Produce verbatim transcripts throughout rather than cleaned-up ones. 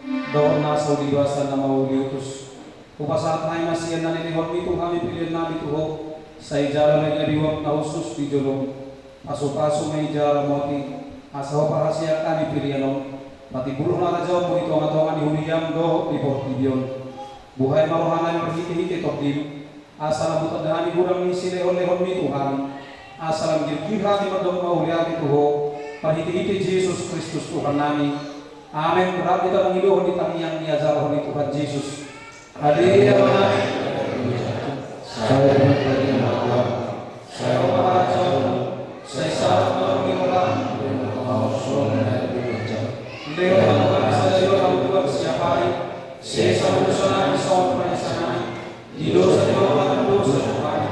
dohot na so di basa na mauliutus. Hupasahat hami ma sian na nilehonmi tu hami pelean nami tu Ho, sai jalo ma gabe uap na hushus di jolom. Pasupasu ma i jala ramoti, asa Ho parhaseang hami pelean on, patimbulhon harajaonmu di tongatonga ni huriam dohot di portibi on. Buhai ma roha nami marhitehite Tondim, asa lam hutanda hami godang ni silehonlehonmi tu hami, asa lam girgir hami mandok mauliate tu Ho, marhitehite Jesus Kristus Tuhan nami. Amen. Rap hita mangidohon di tangiang ni ajarhon ni Tuhan Jesus. Aleluya. Sai Tuhan, sai Tuhan, sai sahat ma roha ni roham. Lehon ma Tuhan sadari on hami tu Ho siapari, sesa ma dosa nami songon panesanami di dosa ni roha nami dosa ni roha nami.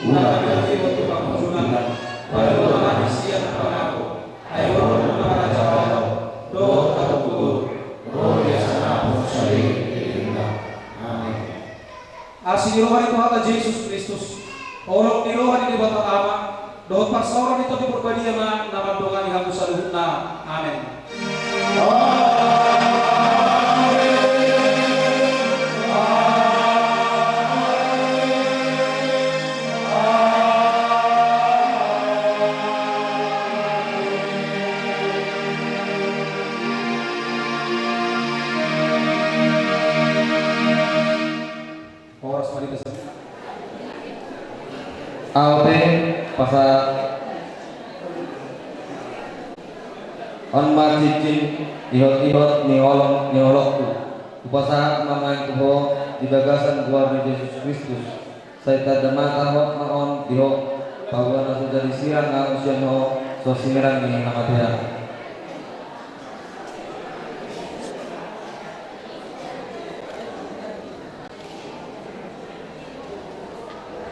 Unang hami togihon tu pangunjunan, paluahon hami sian pangago. Ai Ho do na harajaon dohot hagogoon dohot hasesaan saleleng ni lelengna. Amen. Asi ni roha ni Tuhanta Jesus Kristus, holong ni roha ni Debata Ama, dohot parsaoran ni Tondi Parbadia ma na mandongani hamu saluhutna. Amen. Horas ma di hita. Ahu pe pasa on ma cincin ihot-ihot ni holong, ni holongku. Hupasahat ma nuaeng tu ho di bagasan goar ni Jesus Kristus. Sai tanda mata hot ma on di ho, paboa na so jadi sirang ahu sian ho, so sinirang ni hamatean.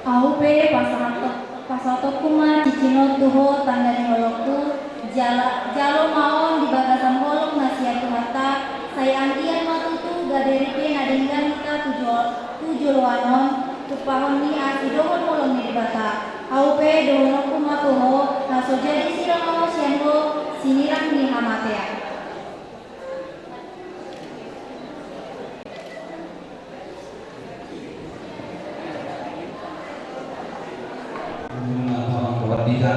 Ahu pe pasahaton, pasahatonku ma cincin on tu ho tanda ni holongku, jala, jalo ma on di bagasan holong na sian Tuhanta, sai anggiat ma tutu gabe ripei na denggan hita tu jo-, tu joloan on, tumpahon ni asi dohot holong ni Debata. Ahu pe dohononku ma tu ho, na so jadi sirang ahu sian ho, sinirang ni hamatean. Amang Tuhan, Tuhan di hita,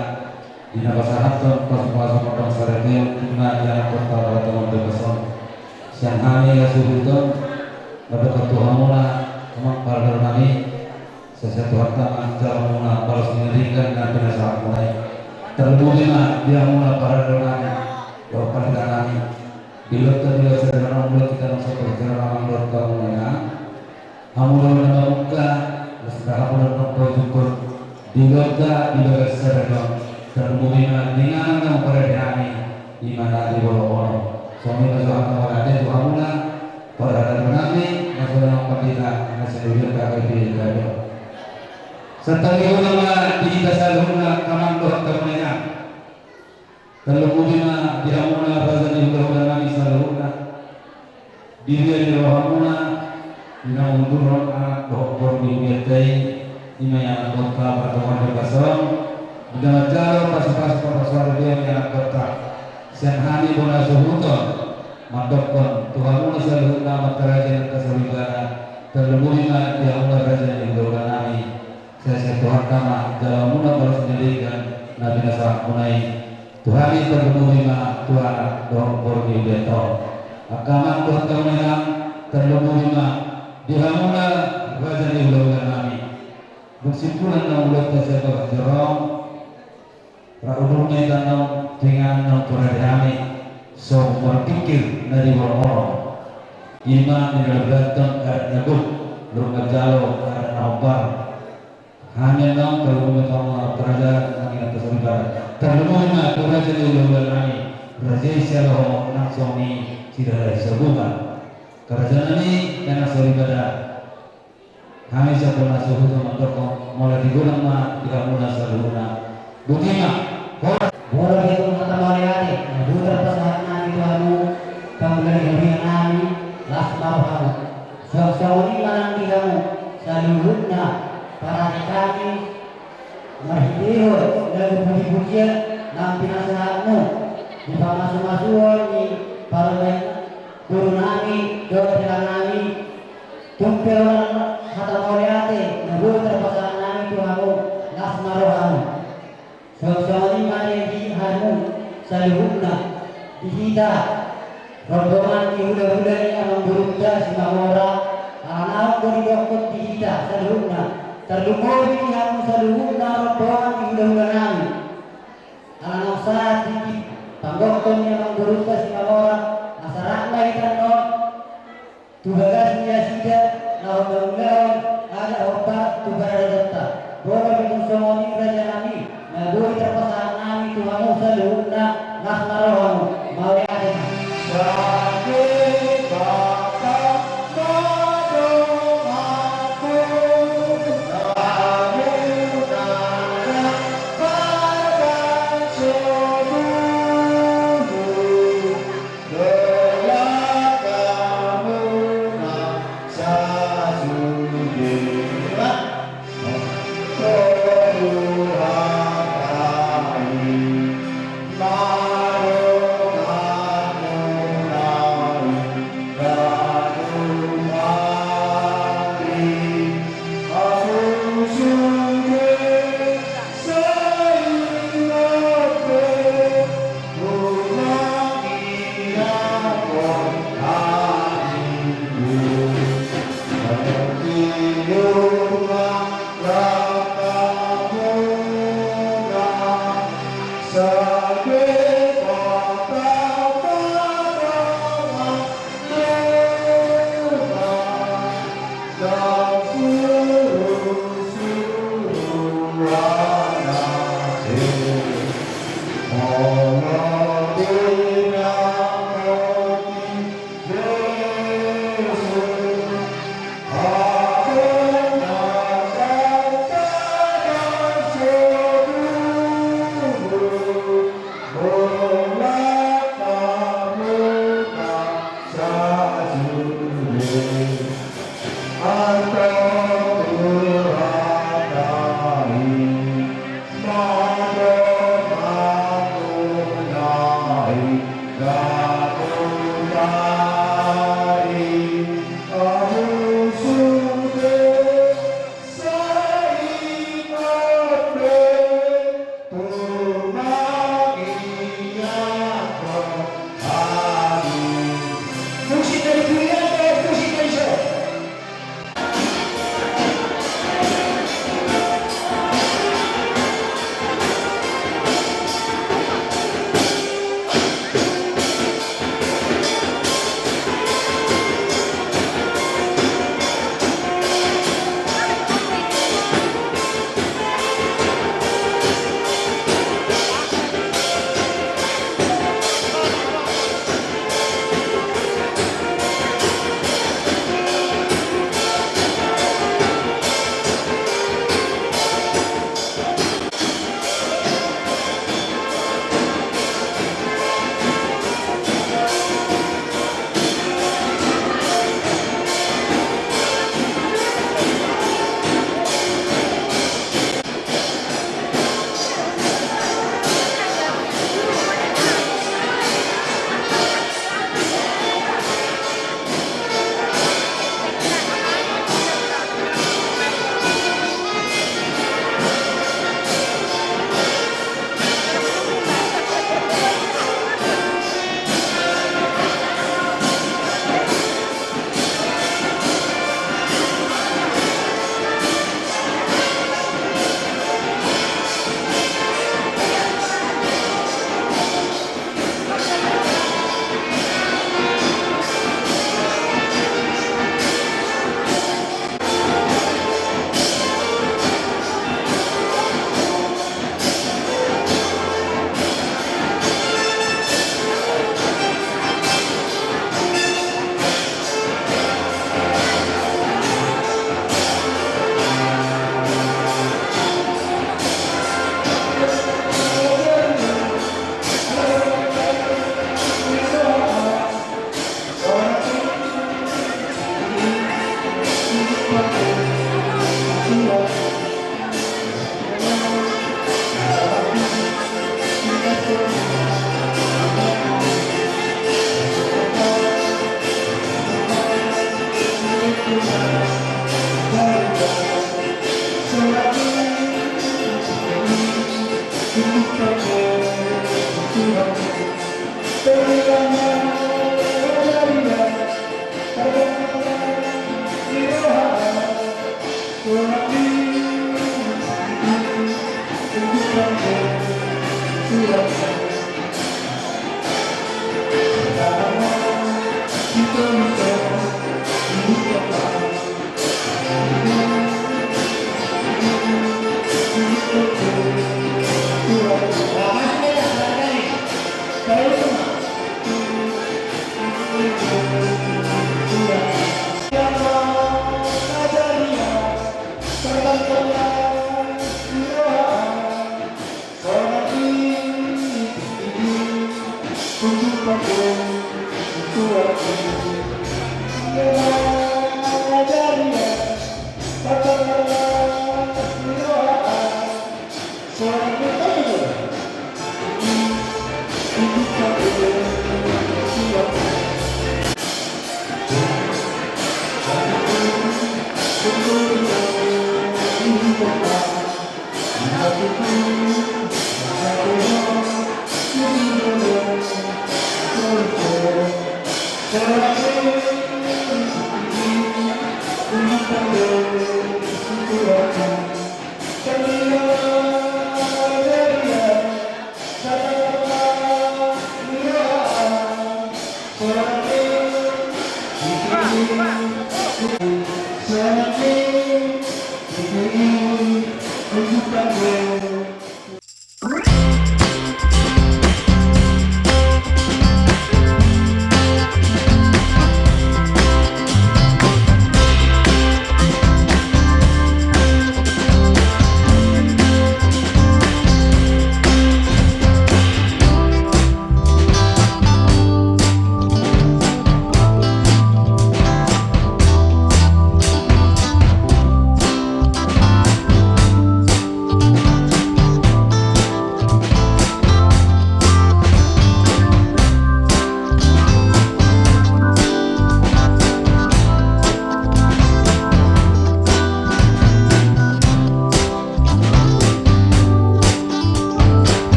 di na pasahathon pasupasu pardongansaripeon, di na di anak kota pada tongon bebas on. Sian hami hasuhuton, mandok tu hamuna, amang parhalado nami, sai sian Tuhanta ma jalo hamuna balos ni na denggan na pinasahatmuna i. Tarlumobi ma di hamuna parhalado nami, dohot pandita nami. Di ulaonta di bagasan sadari on, ulaon hita na so pasahathon amang dohot hamuna inang. Hamu do na mamungka, las da hamu do na paujungkon. Di ulaonta di bagasan sadari on, tarlumobi ma di inganan na huparade hami, i ma na di borok on. Songon i ma jo hata mauliate tu hamuna parhalado nami, na so na amang pandita, na sian ulaonta gabe gabe on. Santabi hita ma di hita saluhutna, amang dohot hamuna inang. Tarlumobi ma di hamuna raja ni hulahula nami saluhutna. Di huria ni rohamuna, di na hundurhon anak dohot boru ni hurianta i, i ma i anak dohot partonga ni bagasan on, di na manjalo pasupasu parsuaripeon ni anak dohot. Sian hami bona suhuton, mandokkon tu hamuna saluhutna amanta raja inanta soripada, tarlumobi ma di hamuna raja ni hulahula nami. Sai sian Tuhanta ma jalo hamuna balos ni na denggan na pinasahatmuna i. Tu hami tarlumobi ma tu anak dohot boru ni hurianta on. Angka amang dohot hamuna inang, tarlumobi ma di hamuna raja ni hulahula nami. Dung simpul annon ulaonta sian bagas joro on, rap udur ma hita annon tu inganan na huparade hami, so marpingkir na di borok on. I ma na nilabeanton adat na gok, dung manjalo adat na hombar. Hami annon tarlumobi ma tu hamuna raja nang inanta soripada. Tarlumobi ma tu raja ni hulahula nami, raja i sialoho nang songon i sidalahi sabuha. Angka raja nami, inanta soripada. Hami sian bona suhuton mandokkon mauliate godang ma di hamuna saluhutna. Boti ma. Horas. Molo di hata mauliate, na boi tarpasahat nami tu hamu, pangula ni huria nami, las ma rohamu. Suang songon i ma nang di hamu saluhutna, parade hami marhitehon lagu pujipujian na pinasahatmu di pamasumasuon ni paradainna. Guru nami dohot hela nami, tung pe holan hata mauliate na boi tarpasahat nami tu hamu, las ma rohamu. Songon songon i ma di hamu saluhutna, di hita rombongan ni hulahula ni amangborunta Simamora, ala naung do didokkon di hita saluhutna, tarlumobi di hamu saluhutna rombongan ni hulahula nami. Ala naung sahat di panggokhon ni amangborunta Simamora, asa rap ma hita annon tu bagas ni nasida, laho mangulahon adat hombar tu paradatonta. Molo pe tung songon i raja nami, na boi tarpasahat nami tu hamu saluhutna, las ma rohamu, mauliate ma. Sangge bata madonganku, namu nara badan soduhu.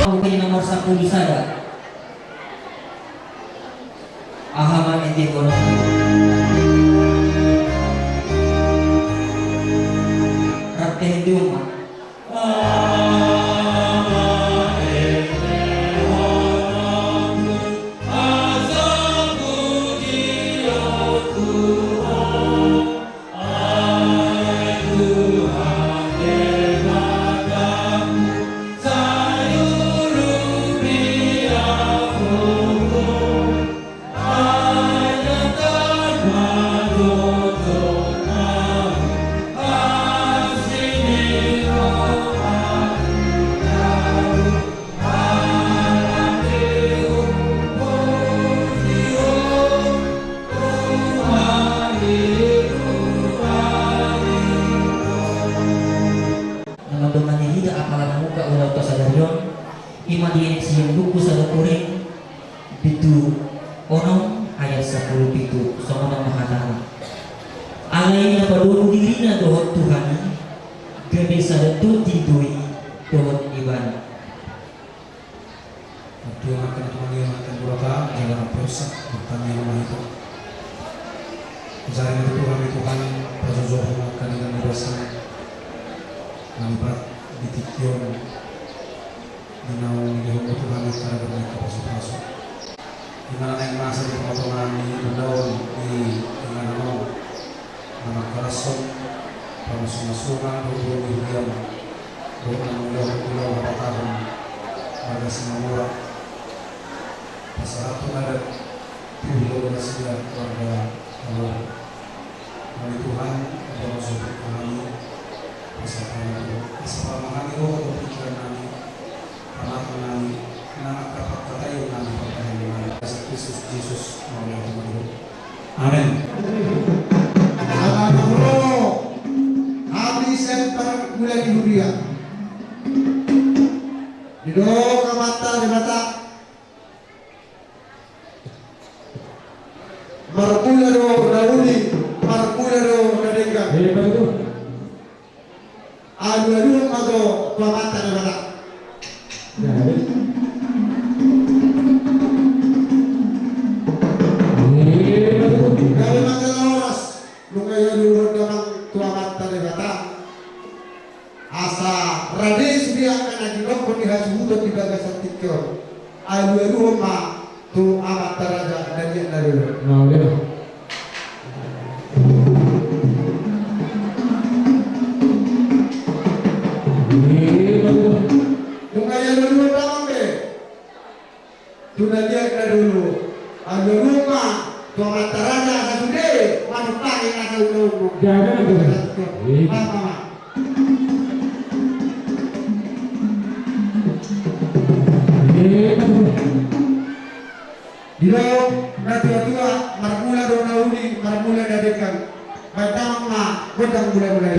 Buku nomor sampulu sada. Aha ma ende on? Rap te ende on ma. Na mandongani hita apala na mungka ulaonta sadari on, i ma di sian Buku Sada Korint, bindu onom ayat sampulu pitu, songon on ma hatana. Alai na padomu dirina dohot Tuhan i, gabe sada tondi do i dohot ibana. Martua ma angka na tumangion, angka na murata, jala na porsuk, martangiang ma hita. Jala na tutu hami Tuhan, pajoujou ma angka na nidosa, na lipat di tingki on, di naung nilehonmu Tuhan, angka na bernai pasupasu. Di mana naeng masa di tongatonga ni ulaon di inganan on. Na mangkalashon pamasumasuon dohot huria, dohot na mangulahon ulaon hapatahonon marga Simamora, pasahathon adat tu hula-hula nasida warga Haloho. Mauliate Tuhan, Tuhan suhut hami. Asa parange do, asa parange do, do pikiran nami, pamatang nami, nang angka pangkataion nami, pangkataion nami. Asa Kristus Jesus, mauliate ma di Ho. Amen. Ala na ro hami sian parmula ni huria, didok Amanta Debata, marmula do na uli, marmula do na denggan. Hebat itu. Alualuhon ma jo tu Amanta Debata. Ya, ya. Hebat itu. Gabe ma jala horas, nunga dialualuhon damang tu Amanta Debata. Asa rade sude angka na ginokhon ni hasuhuton di bagasan tingki on. Alualuhon ma tu amanta raja na liat na dolo. Mauliate. Nunga dialualuhon damang be tu na liat na dolo. Alualuhon ma tu amanta raja asa sude manumpangi nasa ulaonmu. Jangan, jangan. Mama. Didok natuatua, marmula do na uli, marmula na denggan. Baen damang ma gondang mulamula i.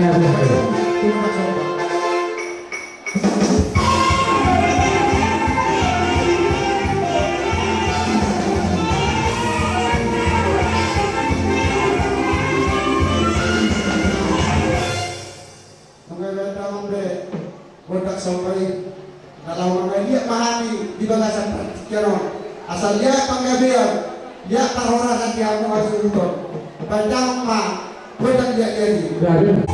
Tunduk somba. Nunga dibaen damang be gondang somba i, na laho mangaliat ma hami di bagasan partingkian on. Asa liat panggabean, liat parhorasan di hamu hasuhuton. Baen damang ma gondang liat-liat i.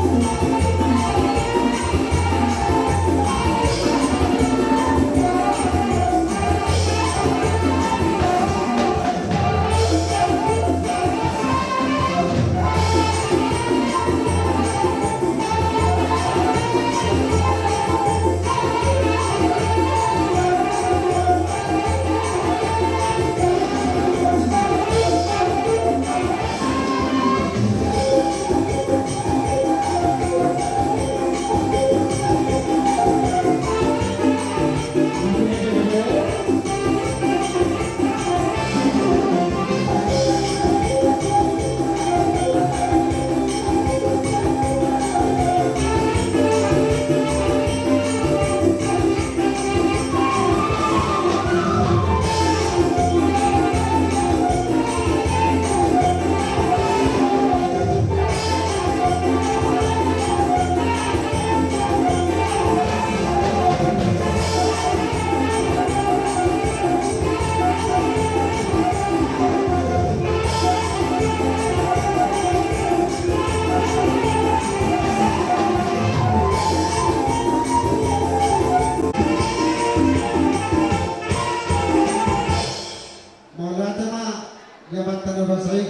Mauliate ma di amanta na basa i.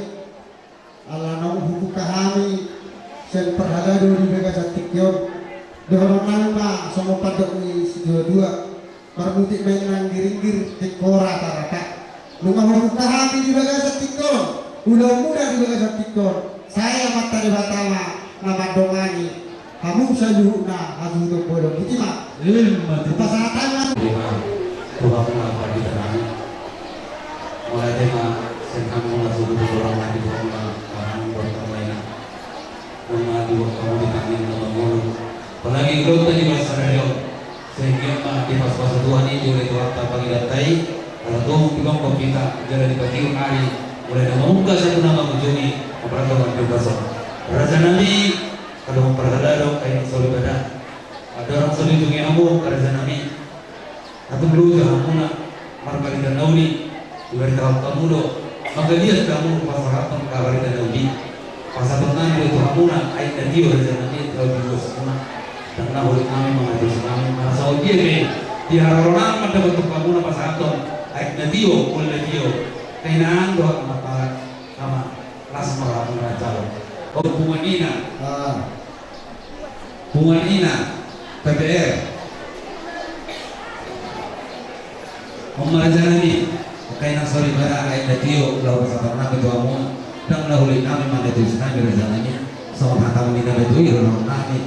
Ala naung hupungka hami sian parhalado di bagasan tingki on, dohonon nami ma songon pandok ni situatua: Marmutik ma inna anggiringgir, tingkora tarata. Nunga hupungka hami di bagasan tingki on, ulaonmuna di bagasan tingki on, sai Amanta Debata ma na mandongani hamu saluhutna hasuhuton bolon. Botima. Ima tutu. Pasahat hami ma. Ima tu hamuna pandita nami. Mauliate ma sian hamu na sudah tu orang lagi tu orang na pamangan buat kamu enak. Nunga dibuat hamu di tangan na mangolu. Apalagi ulaonta di bagasan sadari on. Sehingga ma dipasupasu Tuhan i, diulahon Tuhanta pangidoanta i. Ala tung dibangun hita jala dipatiur ari. Mulai na mamungka sahat tu na mangujungi. Mambahen Tuhan di bagasan raja nami. Kalau mamparhalado, kain soli pada. Ada orang soli tungi hamu, raja nami. Tung loja hamuna marbarita na uli, dibaritahon hamu do, mangaliat hamu pasahathon barita na uli. Pasahaton nami do tu hamuna, aek na tio raja nami, laho di uasmuna. Ndang na holit nami mangatos nami, manang songon dia pe di haroro nami mandapothon hamuna pasahathon aek na tio, uli na tio. Kainaan do hak na marparak. Ama, las ma raja. Punguan ina. Ah. Punguan ina, P P R. Om raja nami, kainaan soli pada aek na tio, laho pasahaton nami tu hamu, ndang na holit nami mangatos nami raja nami, songon hata ni na tutu i dohonon nami.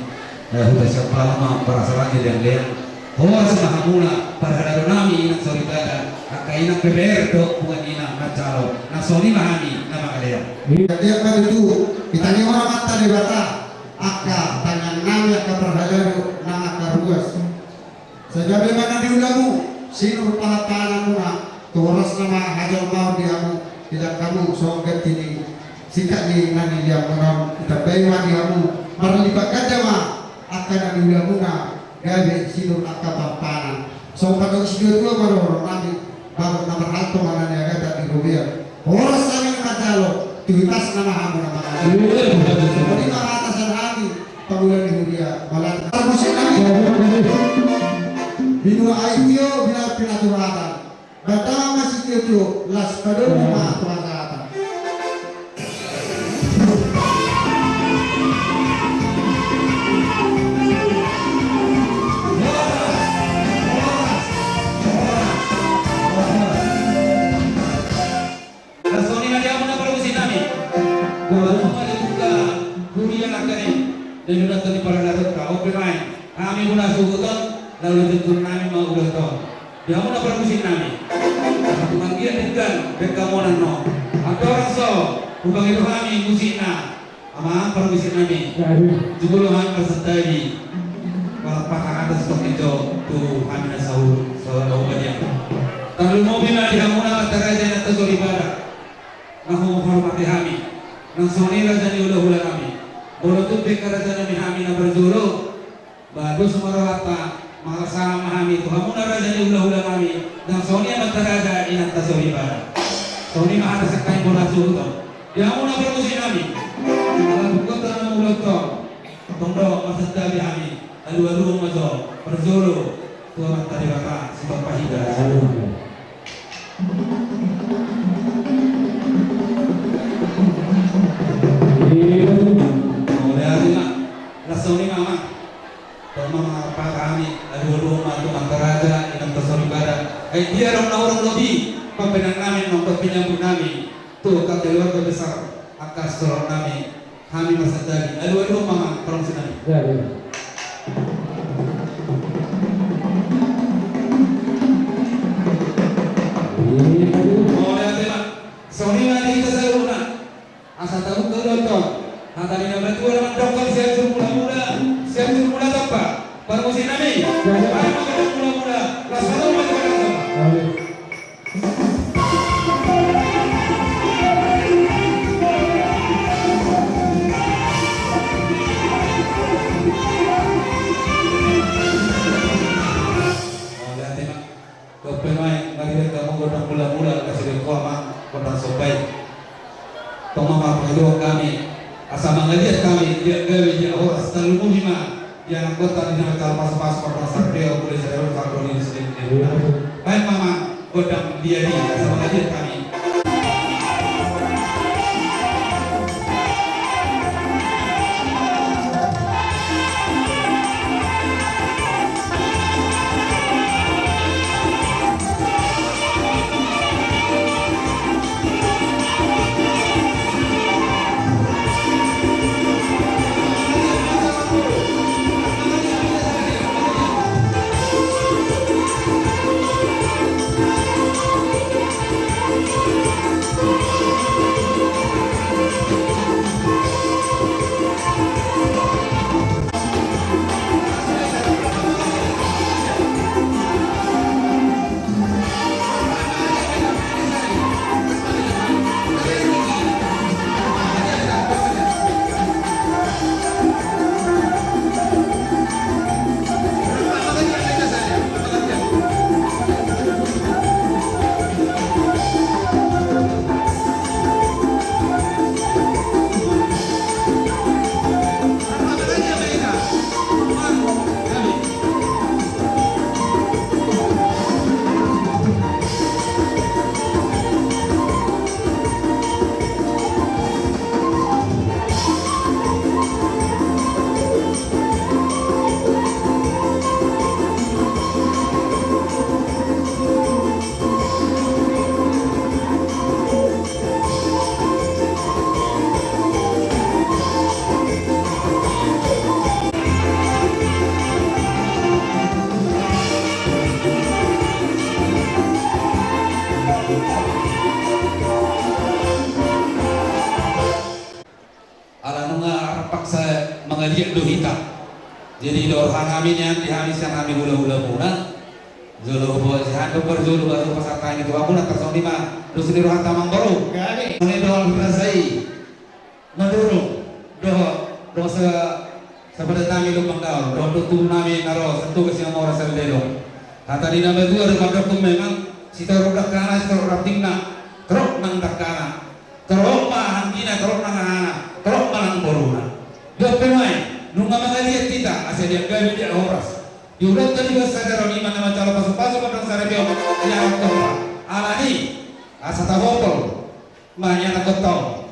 Eh, huta siapa nama para sarani leang-leang. Horas ma hamuna parhalado nami inang soripada, angka inang P P R do bukan inang mancalo, na songon i ma hami na mangalean. Jadi apa itu? Kita ni orang mata di bata, angka tangan nami angka parhalado nang angka ruas. Sai gabe ma na niulamu, sinur pahanpahananmuna, tu horas nama hajolmaon di hamu, di dangkamu songon ganti ni singkat ni na nilehonmuna on, ditambai ma di hamu marlipat ganda ma angka na niulamuna, gabe sinur angka pahanpahanan. Songon pandok ni situatua ma dohonon nami, bagot na marhalto ma na niagatan di robean. Horas hami na manjalo, tu hipas nama hamu na mangalean. Songon i ma hata sian hami pangula ni huria, mauliate. Parmusik nami. Binua aek tio, bina pinaturatan. Bantama ma sitiotio, las padomu ma tu hasahatan. Las songon i ma di hamu na parmusik nami. Lalu ma di buka huria nangkaning, dan juga tadi para narunta, oke main. Hami muna suhuton, lalu tutur nami ma ulaonta. Di hamu na parmusik nami. Asa tumanggiat denggan, denggan monan no. Andorang so hupangido hami musikna, amang parmusik nami. Jumolo hami marsantabi. Marpatangkas tongkin jo tu hami na saur, saur na hubadia. Tarlumobi ma di hamu na amanta raja inanta soripada, na humormati hami. Nang songon i raja ni hulahula nami. Molo tung pe raja nami hami na parjolo, ba dos ma rohanta, mangalangka ma hami tu hamu na raja ni hulahula nami, nang songon i amanta raja inanta soripada. Songon i ma hata sian hami muna suhuton. Di hamu na parmusik nami. Ala buka tanah muna tong. Tong do marsantabi hami. Alualuhon ma jo parjolo tu amanta Debata sitompa higa. Mauliate ma. Las songon i ma, amang. Tong ma mangalangka hami, alualuhon ma tu amanta raja inanta soripada. Ai dia adong na hurang lobi pambahenan nami nang panyambut nami tu angka keluarga besar angka saudara nami. Hami marsantabi, alualuhon ma amang parmusik nami. Mauliate ma. Songon i ma di hita saluhutna. Asa tabuka ulaonta on. Hata ni na matua na mandok, Sianjur Mulamula, Sianjur Mula Tompa. Parmusik nami. Baen ma gondang mulamula. Las padomu ma tu gondang tompa. Mauliate ma. Dope ma i, marhite hamu gondang mulamula, na sidok ho amang gondang somba i. Tong ma marpangidoan hami, asa mangaliat hami, dia gabe dia horas, tarlumobi ma di anakkonta di na manjalo pasupasu, marpasarpea, molo i sadari on, sandok di sini. Baen ma amang gondang dia di, asa mangaliat hami. hita. Jadi dohot hami nian di hami sian hami hula-hula muna. Jolo huboan sian hami parjolo baru pasahat hami tu hamuna, tarsongon i ma dos ni rohanta manggoru. Gabe. Songon i dohot rasa i. Madurung dohot, dohot sa-, sapadan nami Lumban Gaol, dohot tubu nami na ro, satugas sian Moras Sariledong. Hata ni na matua do mandok, memang sitorop dangkana, sitorop rantingna, torop nang dangkana, torop ma anggina, torop nang ahana, torop ma nang boruna. Dohot pe nuaeng, nunga mangaliat hita, asa dianggabe dia horas. Di ulaonta di bagasan sadari on, i ma na manjalo pasu-pasu ma dohot saripeon, ia rap tompa. Alani, asa tahopol ma nian angka taon.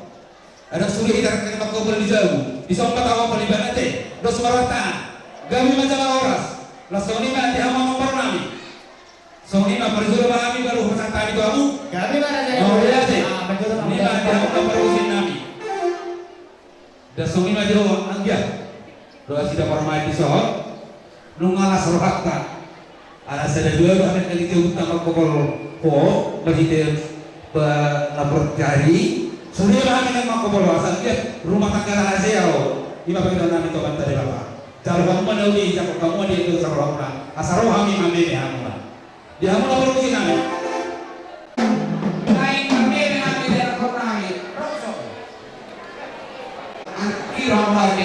Adong sude hita rap mangkopol di jabu, di somba tahopol ibana te, dos ma rohanta. Gabe ma jala horas. Laos songon i ma di hamu amangboru nami. Songon i ma parjolo ma hami baru pasahat hami tu hamu. Gabe ma raja. Mauliate. Ah, parjolo ma. Songon i ma di hamu amangboru nami. Songon i ma di ho anggia. Dohot nasida parumaen dison. Nunga las rohanta. Ala sada dua do hami angka na di jabunta mangkopol ho, marhite ba na portiari. Sude ma hami na mangkopol ho, asa anggiat rumah tangga na hasea ho. I ma pangidoan nami tu Amanta Debata. Jalo hamu ma na uli, jalo hamu ma di endo sarohamuna. Asa ro hami mameme hamuna. Di hamu na pargonsi nami. Naeng mameme hami di anak nami. Rokso. Angkiro hami.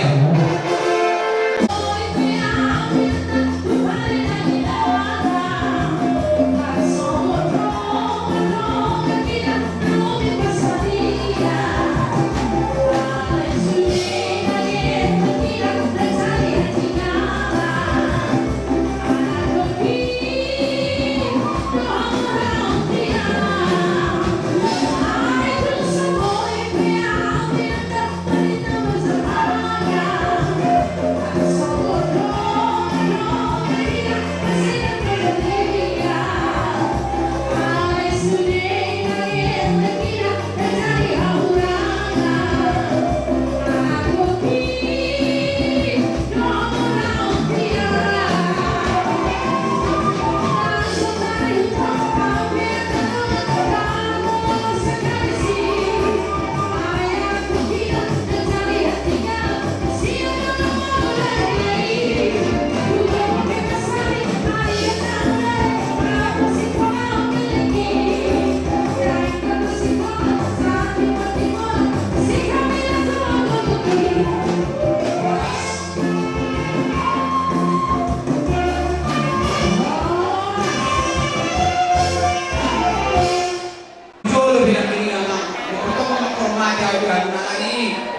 Jolo bilang ini, Amang. Pertama, hormat jauh, Amang. Ini,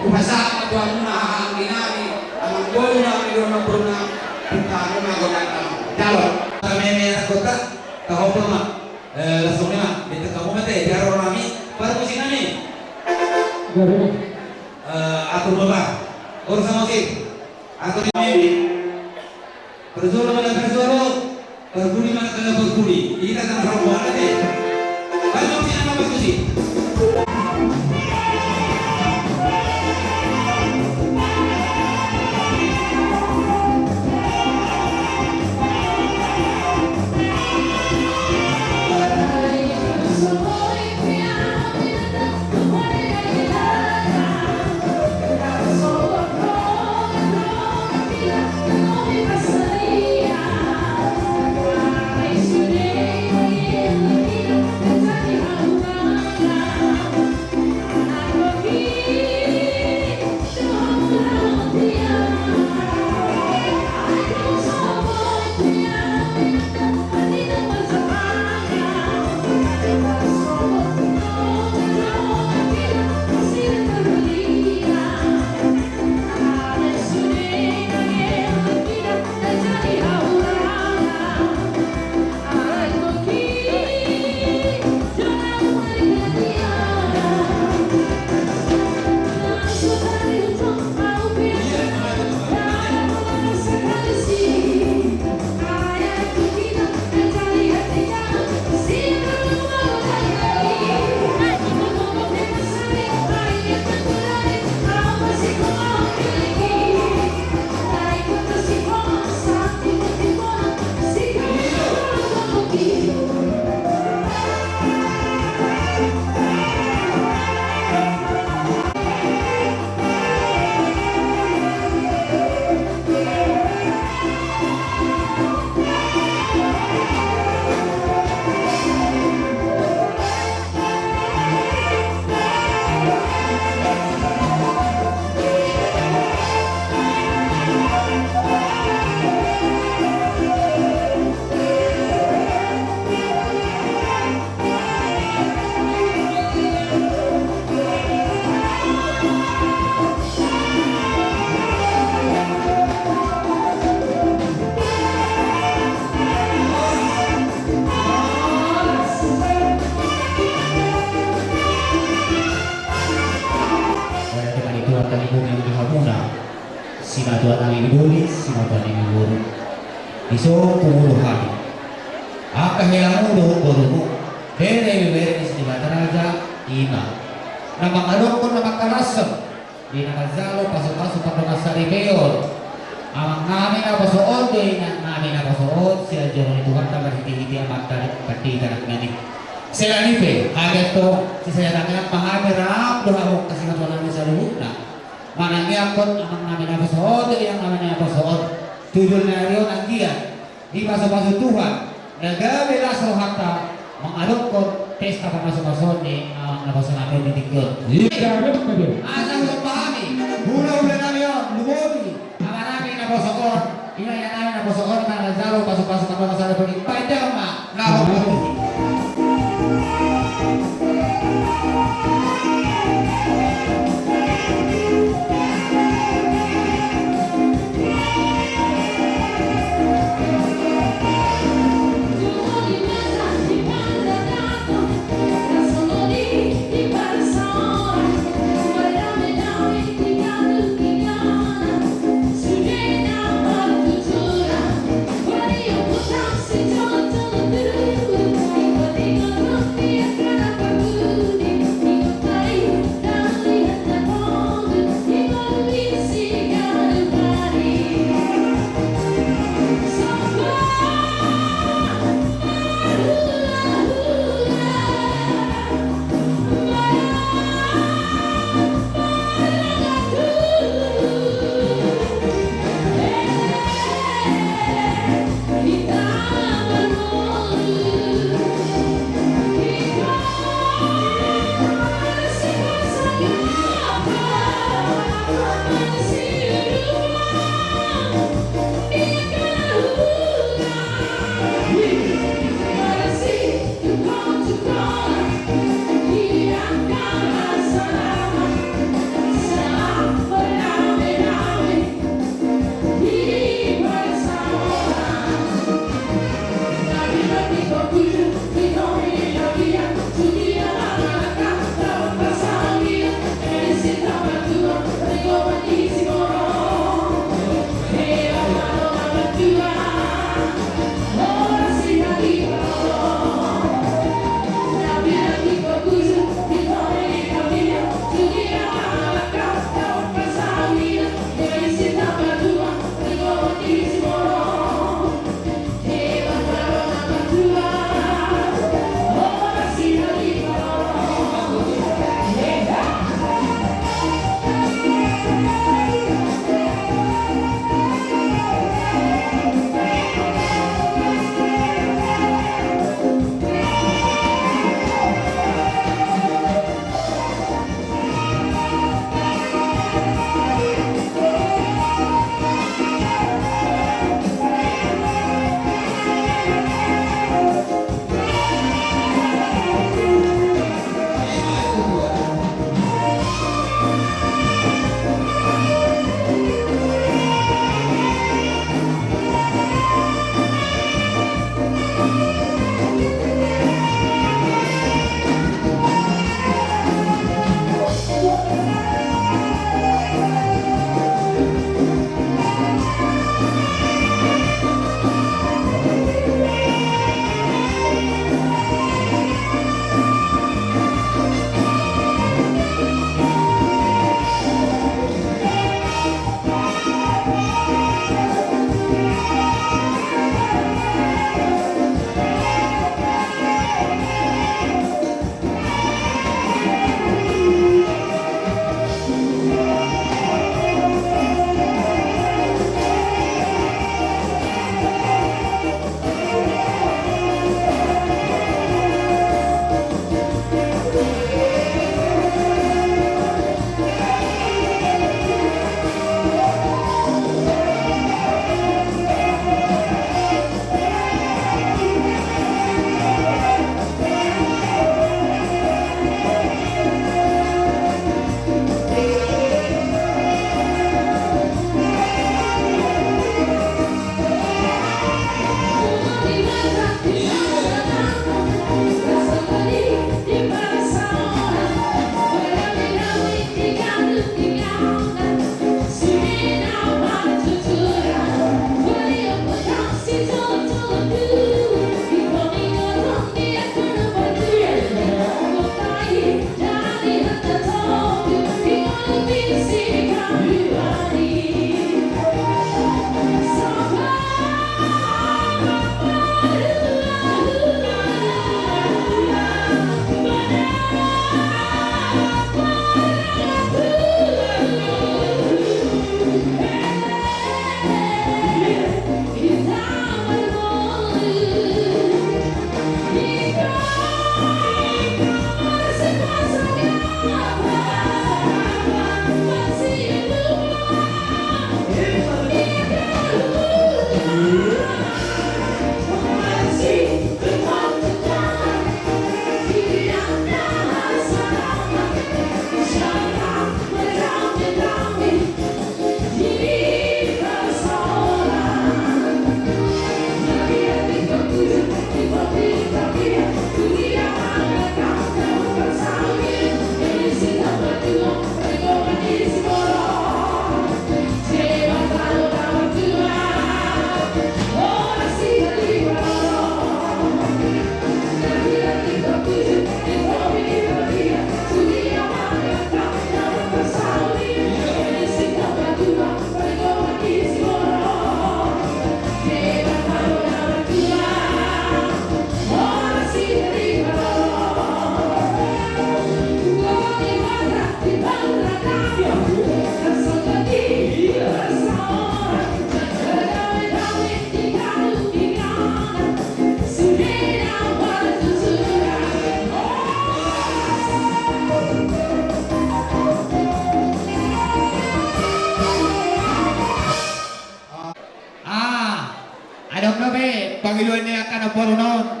hupasahat ma tu hamuna, haha anggi nami, amangboru nami, dohot amangboru nami. Putar ma godang, Amang. Jalo. Kami ini anak kota, tahu apa, Mak? Eh, langsung ni, Mak. Minta kamu mate, biar orang nami, baru musim nami. Baru. Eh, atur bapak. Urus sama si. Atur nami. Parjolo ma na parjolo, parpudi ma na parpudi. Hita na parpudi. Baik, kami na parpudi. Tuhan nami doli, sima Tuhan nami guru. Iso pungulu hami. Angka helamu dohot borumu, bere bebere ni si Debata Raja, ima na mangadophon na mangkalashon di na manjalo pasupasu pardongansaripeon. Amang nami naposo on dohot inang nami naposo on, sian joro ni Tuhanta marhitehite amanta pandita nangkin i. Selain i pe, hami antong sisaya tangiang ma hami rap dohot hamu angka simatuam nami saluhutna. Manangiangkon amang nami naposo on dohot inang nami naposo on, tu joloan ni ari on anggiat dipasupasu Tuhan na gabe las rohanta mangadophon pesta pamasumasuon ni amang naposo nami on di tingki on. Asa husomba hami hulahula nami on, lumobi amang nami naposo on, inang nami naposo on, na manjalo pasupasu pardongansaripeon, baen damang ma na hombar.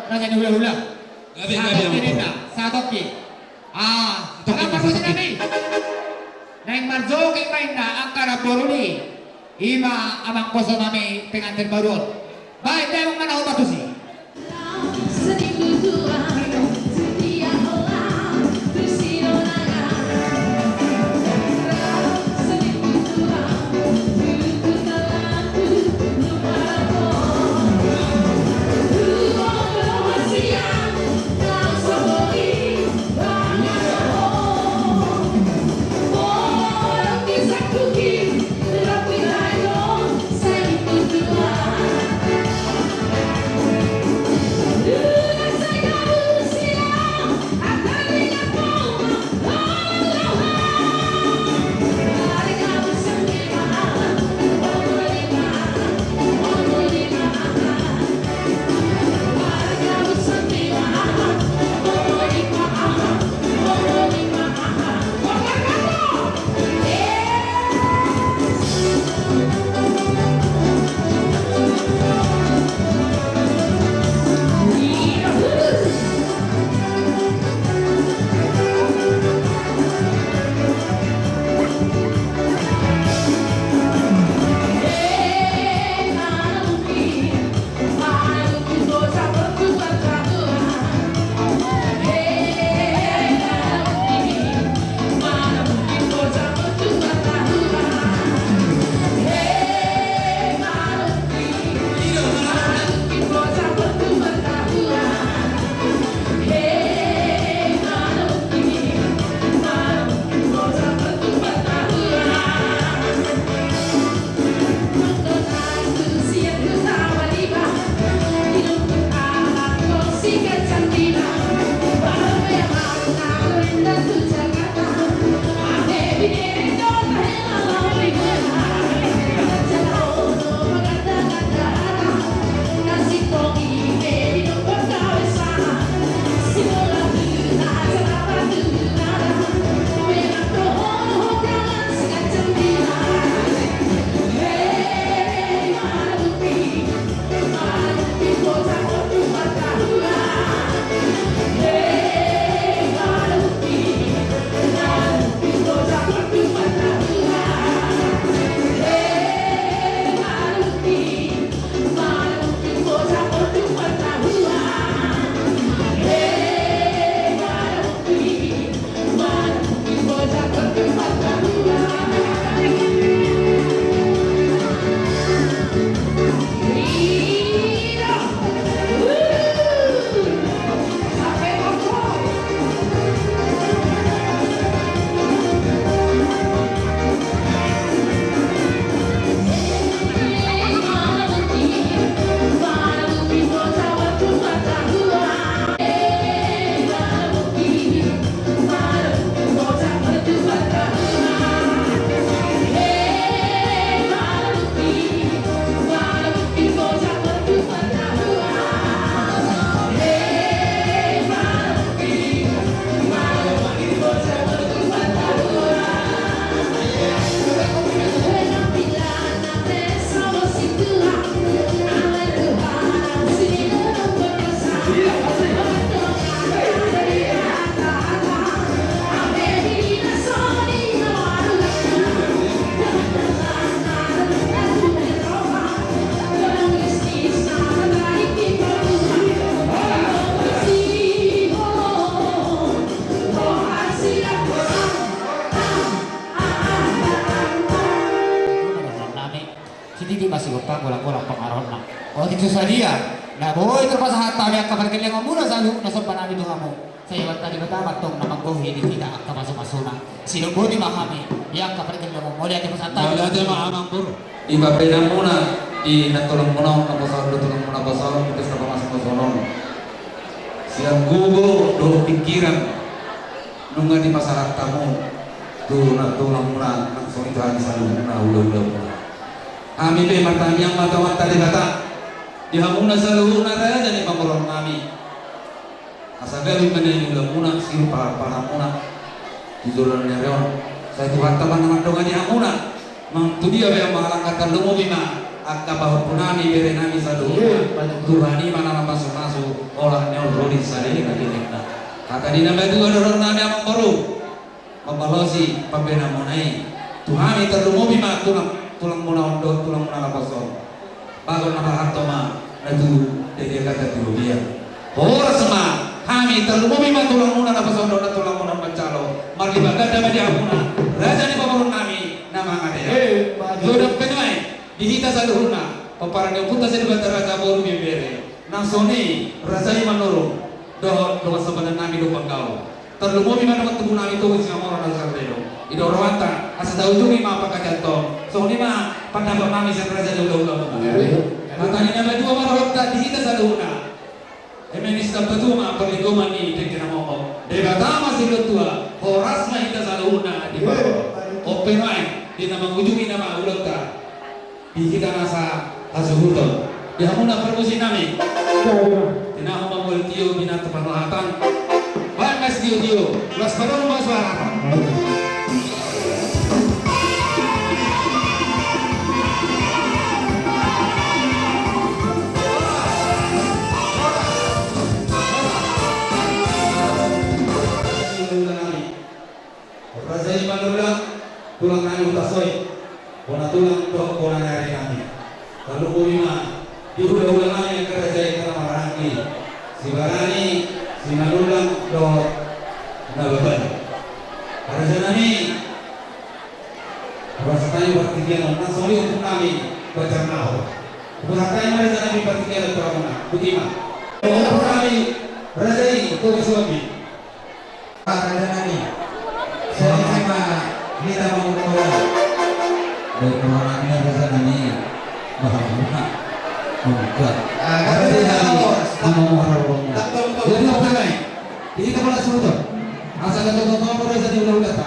Raja ni hulahula. Gabe, gabe, satongkin ninna, satongkin. Ah, amang pargonsi nami. Naeng marjoget ma inna angka namboru ni i ma amangboru nami pengantin baru on. Baen damang ma na homa tusi. Sititi ma sigompa, golang-golang pangarahutna. Otik so sadia na boi tarpasahat hami angka pargellengonmuna saluhutna, somba nami tu hamu. Sai Amanta Debata ma antong na manggohi di hita angka pasu-pasuna. Sidok boti ma hami di angka pargellengonmuna. Mauliate, pasahat hami. Mauliate ma, amangboru. Di pambahenanmuna, di na tulangmuna on, na poso on, di tulangmuna poso on, di pesta pamasu-pasuon on. Sian gogo dohot pingkiran nunga dipasahat hamu tu na tulangmuna, nang songon i tu hami saluhutna hula-hulamuna. Hami pe martangiang ma tu Amanta Debata di hamuna saluhutna raja ni pamoruonnami. Asa gabe ma na niulamuna, sihol pahanmuna di joloan ni ari on. Sai Tuhanta ma na mandongani hamuna. Manang tu dia pe hamu halak, tarlumobi ma Angka pahompu nami, bere nami saluhutna, Tuhan i ma na mamasumasu, olat ni on ro di sahali na tingkina. Hata ni na matua dohonon nami, amangboru, mambalosi pambahenanmuna i tu hami, tarlumobi ma tulang, tulangmuna on dohot tulangmuna na poso on. Bagot na marhalto ma na tubu, jadi angka na tubu dia. Horas ma hami, tarlumobi ma tulangmuna na poso on dohot na tulangmuna na manjalo. Marlipatganda ma di hamuna, raja ni pamoruon nami na mangalean. Eh, maju. Godang pe nuaeng di hita saluhutna, pomparan ni ompunta Sadari Debata, raja, boru, ibebere. Nang songon i raja i Manurung dohot dongan sipadan nami Lumban Gaol. Tarlumobi ma dongan tubu nami Toga Singamoro na so sandai do. I do rohanta asa taujungi ma pangkataianta on. Songon i ma pandapotan nami sian raja ni hulahula muna. Hata ni na matua ma dohononta di hita saluhutna. Eme ni sitambatua ma parlinggoman ni dengke na momo. Debata ma silehon tua, horas ma hita saluhutna di parro. On pe nuaeng di na mangujungi nama ulaonta. Di hita nasa hasuhuton, di hamuna parmusik nami. Tinahu ma molo tio, binatang parrohatan. Baen ma sitiotio, las padomu ma suara. Raja i Manurung, tulang nami Hutasoit, bona tulang dohot bona ni ari nami. Tarlumobi ma di hulahula nami angka raja i, angka na marhaha i, si Barani, si Manurung dohot Nababan. Raja nami, hupasahat hami partingkian on, nang songon i ompung nami Banjarnahor. Hupasahat hami ma raja nami partingkian on tu hamuna. Botima. Ompung nami raja i Toga Suambi. Raja nami, sahali ma hita mangurtola. Baik, mauliate ma raja nami. Bahagia. Mauliate. Ah, raja nami, nama muhara rumah. Jadi apa nai? Hita ma las suhuton. Asa na toto-toto raja ni hulahulanta.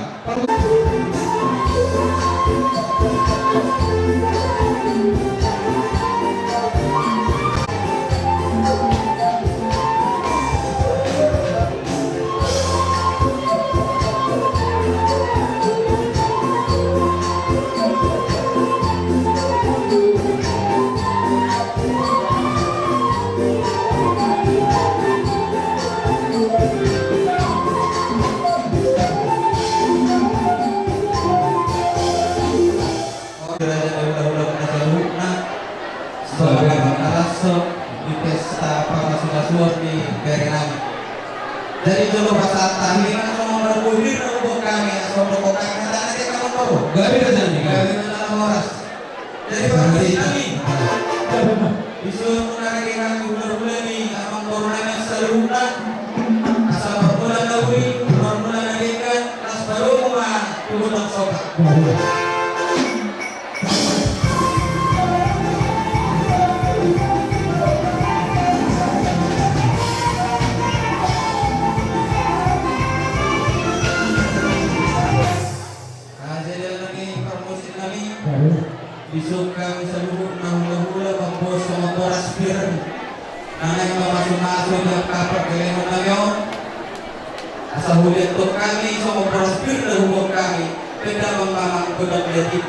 Raja ni hulahula muna saluhutna, songon na laso di pesta pamasumasuon ni bere nami. Jadi jolo pasahat hami ma songon rambu birna huboan hami, asa huboan hami na tangkas na tangkas. Gabe raja nami. Gabe ma na horas. Jadi parmusik nami. Dison muna ragei nami, hulahula ni amangboru nami saluhutna. Asa parmulaan na uli, parmulaan na denggan, las padomu ma tu gondang sopa. Ah, jadi ala ni i parmusik nami. Dison hami saluhutna hulahula mamboan songon boras pir na naeng mamasumasu di angka pargellengon nami on. Asa huliat hami songon boras pir na huboan hami, pe damang-damang godang liat i.